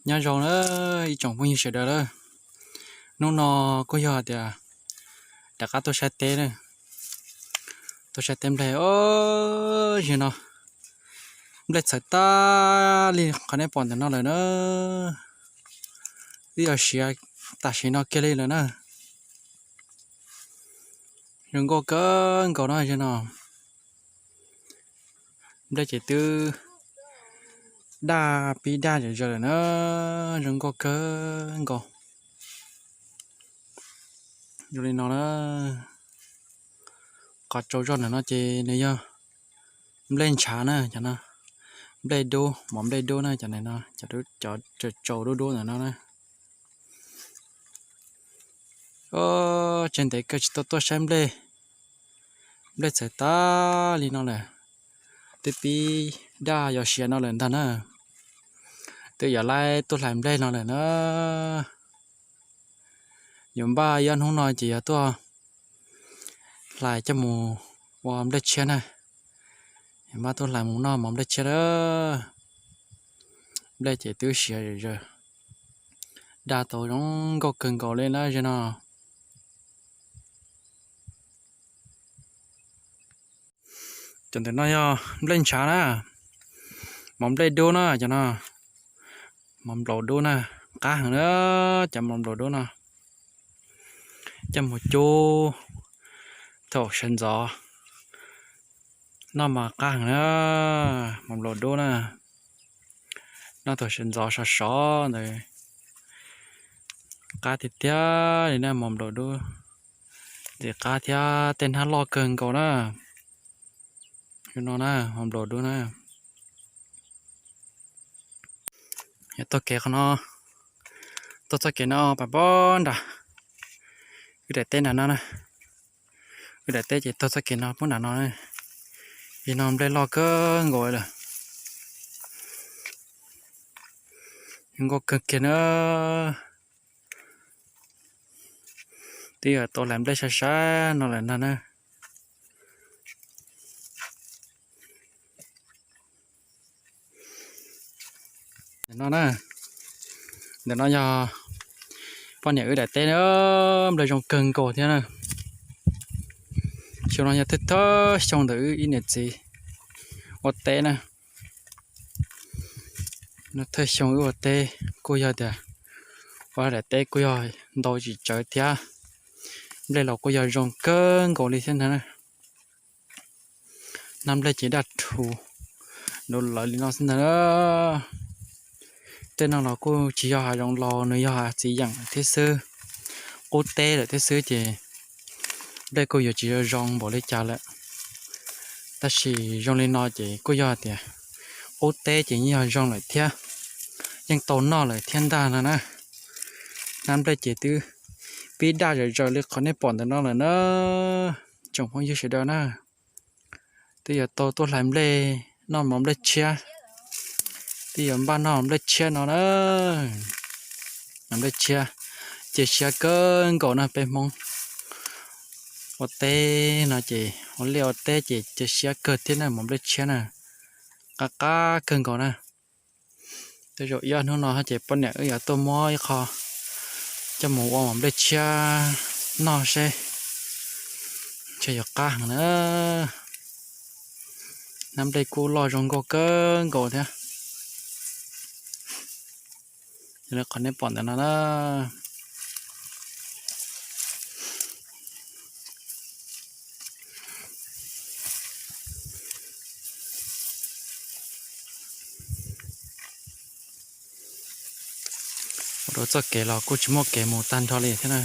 Nyob zoo na ib tsoom phooj ywg sawv daws na. Hnub no kuj yog tias rov qab tuaj saib teb na, tuaj saib teb nplej. Zaum no nplej txhawv tag li qhov nej pom ntawm no lawm na. Twb yog siav tam sim no kiag li lawm na. Zoo nkauj kawg nkaus no zaum no. Nplej ces twb daj pib daj zom zaws lawm na, zoo nkauj kawg nkaus. Zoo li no na, qhov tsaus zog ntawm no ces nws yog nplej ntshav na, cov no nplej dub, mov nplej dub na, cov no, cov tsaus dub dub ntawm no na. Tseg ntev kawg tsis tau tuaj saib nplej, nplej txhawv tag li no lawm, twb pib daj yos siav no lawm ntag na. Twb yuav laib tuaj hlais nplej no lawm na. Yuav npaj ib ob hnub no ces yuav tuaj hlais coj mus ua nplej tshiab na. Yuav npaj tuaj hlais mus noj mov nplej tshiab lawm. Nplej ces twb siav zom zaws, daj tau zoo nkauj kawg nkaus li na zaum no. Cov ntawm no yog nplej ntshav na, mov nplej dub na cov no, mov nplaum dub na, qab heev na. Cov mov nplaum dub no coj mus cub thaum sawv ntxov noj mas qab heev na, mov nplaum dub na. Noj thaum sawv ntxov sov sov ntawd qab tiag tiag li na, mov nplaum dub ntxim qab thiab tej hnab loj kawg nkaus na. Zoo no na, mov nplaum dub na. Yog taug kev qhov no, taug txoj kev no pab pob nram wb daim teb nram no na. Wb daim teb ces taug txoj kev no pub nram no. Li no nplej loj kawg nkaus lawm, zoo nkauj kawg kiag na. Twb yog tau hlais nplej sai sai no lawm ntag na. Ntawm no na, ntawm no yog poj niam wb daim teb na, nplej zoo kawg nkaus thiab na. Xyoo no yog thawj thawj xyoo ntawm wb ib niam txiv ua teb na. Thawj xyoo wb ua teb kuj yog tias ua daim teb kuj yog ntau tsis tsawg thiab. Nplej los kuj yog zoo kawg nkaus li thiab ntag na. Hnab nplej ces daj rhuv nrov lawv li no xwb ntag na. Tej no los kuj tsis yog hav zoov laus, nws yog hav txiv yeem thiab xwb, qub teb lawm thiab xwb ces nplej kuj yuav tsis zoo zoo npaum li cas lawm. Tab sis zoo li no ces kuj yog tias qub teb ces yeej yog zoo lawm thiab, yeej tau noj lawm thiab ntag no na. Hnab nplej ces twb pib daj zom zaws li qhov nej pom ntawm no lawm na, tsoom phooj ywg sawv daws na. Twb yuav tau tuaj hlais nplej noj mov nplej tshiab, twb yuav npaj noj nplej tshiab no na. Mov nplej tshiab cia siab kawg nkaus na, peb Hmoob ua teb no ces ua liaj ua teb ces cia siab kawg thiab na, mov nplej tshiab na, qab qab kawg nkaus na. Tej zaum ib ob hnub no ces poj niam wb yuav tuaj muab ib qho coj mus ua mov nplej tshiab noj seb, ntshe yuav qab heev na. Hnab nplej kuj loj zoo nkauj kawg nkaus thiab. Yog li qhov nej pom ntawm no na. Ua rau txoj kev los kuj tsis muaj kev mus tag nrho li thiab na.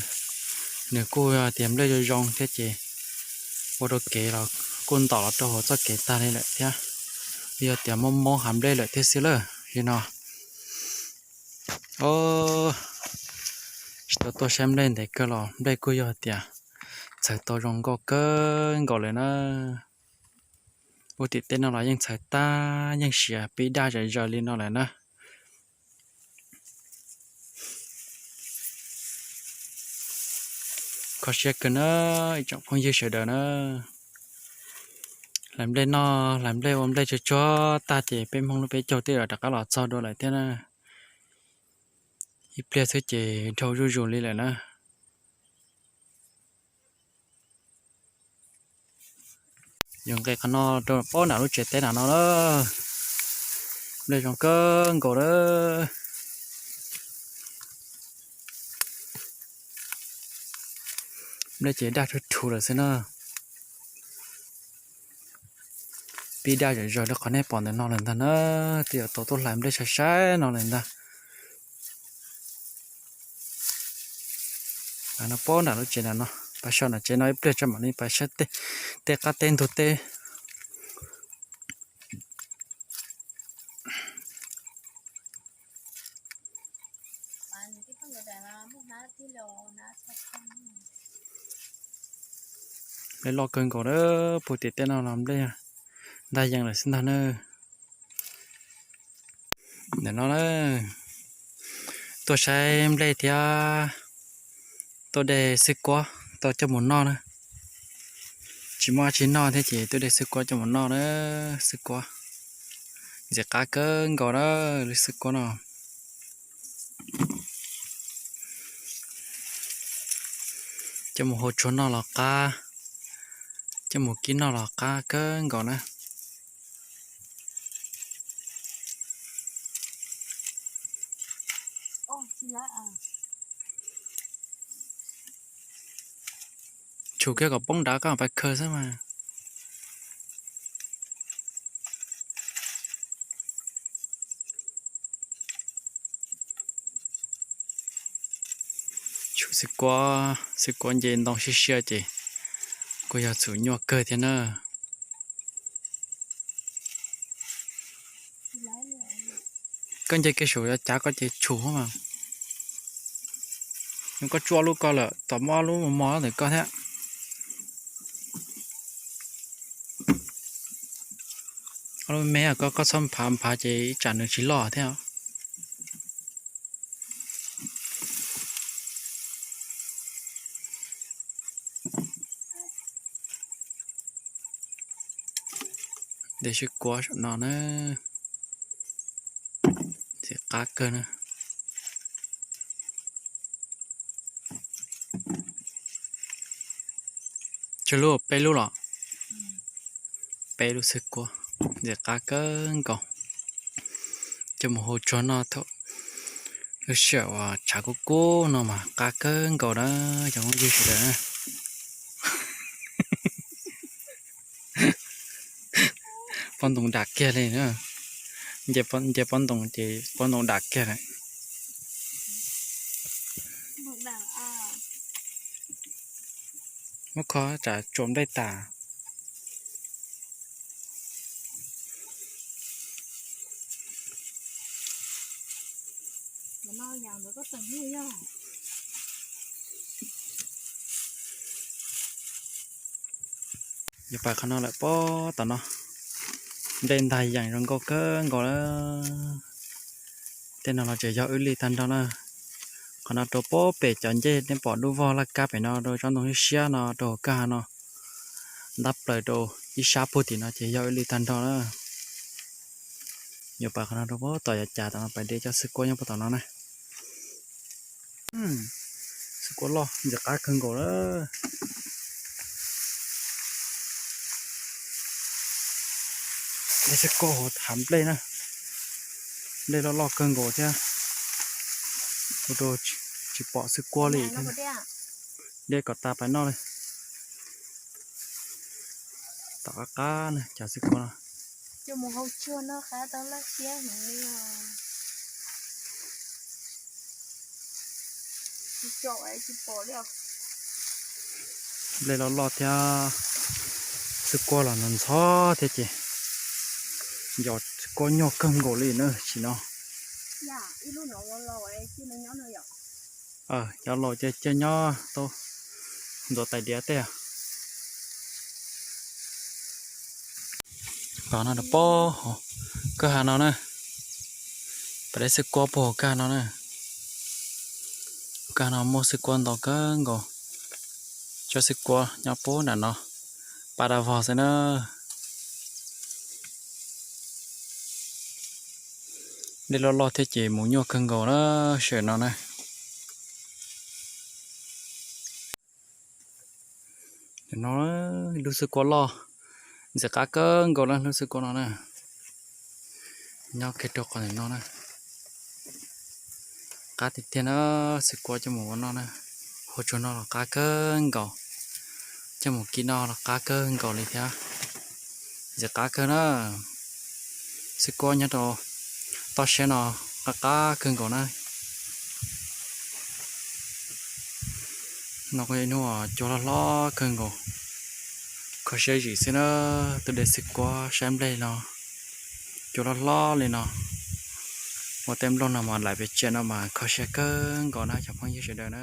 Nws kuj tias nplej zoo zoo thiab ces ua rau kev los kuj ntom los rau hauv txoj kev tag li lawm thiab. Yog tias mob mob hav nplej lawm thiab xwb lawm li no. Tsis tau tuaj saib nplej ntev kawg los nplej kuj yog tias txhawv tau zoo nkauj kawg nkaus lawm na. Ua tim teb no los yeej txhawv tag yeej siav pib daj zom zaws li no lawm na. Kho siab kawg na ib tsoom phooj ywg sawv daws na. Hlais nplej noj hlais nplej ua nplej tsuag tsuag tag ces peb Hmoob lub peb caug twb rov qab los txog dua lawm thiab na. Ib pliag xwb ces dhau zuj zus li lawm na. Yuav nqes qhov no rau pab nram lub tsev teb nram no na. Nplej zoo kawg nkaus na. Nplej ces daj rhuv rhuv lawm xwb na. Pib daj zom zaws li qhov nej pom ntawm no lawm ntag na. Twb yuav tau tuaj hlais nplej sai sai no lawm ntag. No pab nram lub tsev nram no, pab so nram tsev no ib pliag tso mam li pab saib tej qab teb ntug teb. Nplej loj kawg nkaus na, puag tim tej no los nplej ntag yees lawm xwb ntag na. Ntawm no na, tuaj saib nplej thiab tuaj de xwb kuab tau coj mus noj na. Tsis muaj dab tsi noj thiab ces tuaj de xwb kuab coj mus noj na. Xwb kuab ntxim qab kawg nkaus na, lub xwb kuab no. Coj mus hau tsuag noj los qab, coj mus kib noj los qab kawg nkaus na. Tshum kiag kom poob nrad koj pais khaws xwb mas. Tshum xwb kuab, xwb kuab nce ntoo siab siab ces kuj yog txhum nyuaj kawg thiab na. Koj nce kiag saum yuav cav koj ces tshum mas. Koj tsuj ob lub koj lawm, tom muaj ob lub mos mos ntawm koj thiab. Ob lub me, koj, koj txhob nphav nphav ces ib tsam nws tsis loj thiab. De xwb kuab saum no na, ntxim qab kawg na. Tsawg lub, peb lub los? Peb lub xwb kuab, ntxim qab kawg nkaus. Coj mus hau tsuag noj thaum lub sij hawm uas tshav kub kub no mas qab kawg nkaus na cov phooj ywg sawv daws. Pob ntoo dam kiag li na. Nce pob ntoo ces pob ntoo dam kiag lawm. Muab kho tsam tsuam nplej tas. Yuav pais qhov no lawm pob tom no, nplej ntag yees zoo nkauj kawg nkaus lawm. Tej no los tseem yog wb li tag nrho na. Qhov no rau pob pem cov ncej nej pom dub vog laj kab pem no rau tsob ntoo siab siab no rau hauv kwj ha no. Ntab plaws rau ib sab puag tim no ces yog wb li tag nrho na. Yuav pais qhov no rau pob tom yav cas tom no pais de cov xwb kuab nyob pob tom no na. Xwb kuab loj ntxim qab kawg nkaus lawm. De xwb kuab hauv hav nplej na. Nplej loj loj kawg nkaus thiab. Ua rau tsis pom xwb kuab li thiab. De kom tas pais noj li. Tom qab qab na cov xwb kuab no. Nplej loj loj thiab, xwb kuab los ntxhov thiab ces yog xwb kuab nyuaj kawg nkaus li na sim no. Cov laus ces cia nyob tau ntxuav tais diav tej. Pom no rau pob hauv kwj ha no na. Pom deb xwb kuab puag hauv kwj ha no na. Kwj ha no muaj xwb kuab ntau kawg nkaus. Tsob xwb kuab nyob puag nram no, pab dab vog xwb na. Nplej loj loj thiab ces mus nyuaj kawg nkaus na, sawm no na. No, lub xwb kua loj, ntxim qab kawg nkaus na lub xwb kua no na. Nyob kiag rau qhov ntawm no na. Qab tiag tiag na, xwb kua coj mus ua noj na. Hau tsuag noj los qab kawg nkaus, coj mus kib noj los qab kawg nkaus li thiab. Ntxim qab kawg na. Xwb kua nyob rau toj siab no qab qab kawg nkaus na. No kuj yog ib hnub cua loj hlob kawg nkaus. Kho siab zim xwb na, tus de xwb kua saib nplej no, cua loj hlob li no. Ua tej nplooj no mas laim pes tsawg no mas kho siab kawg nkaus na cov phooj ywg sawv daws na.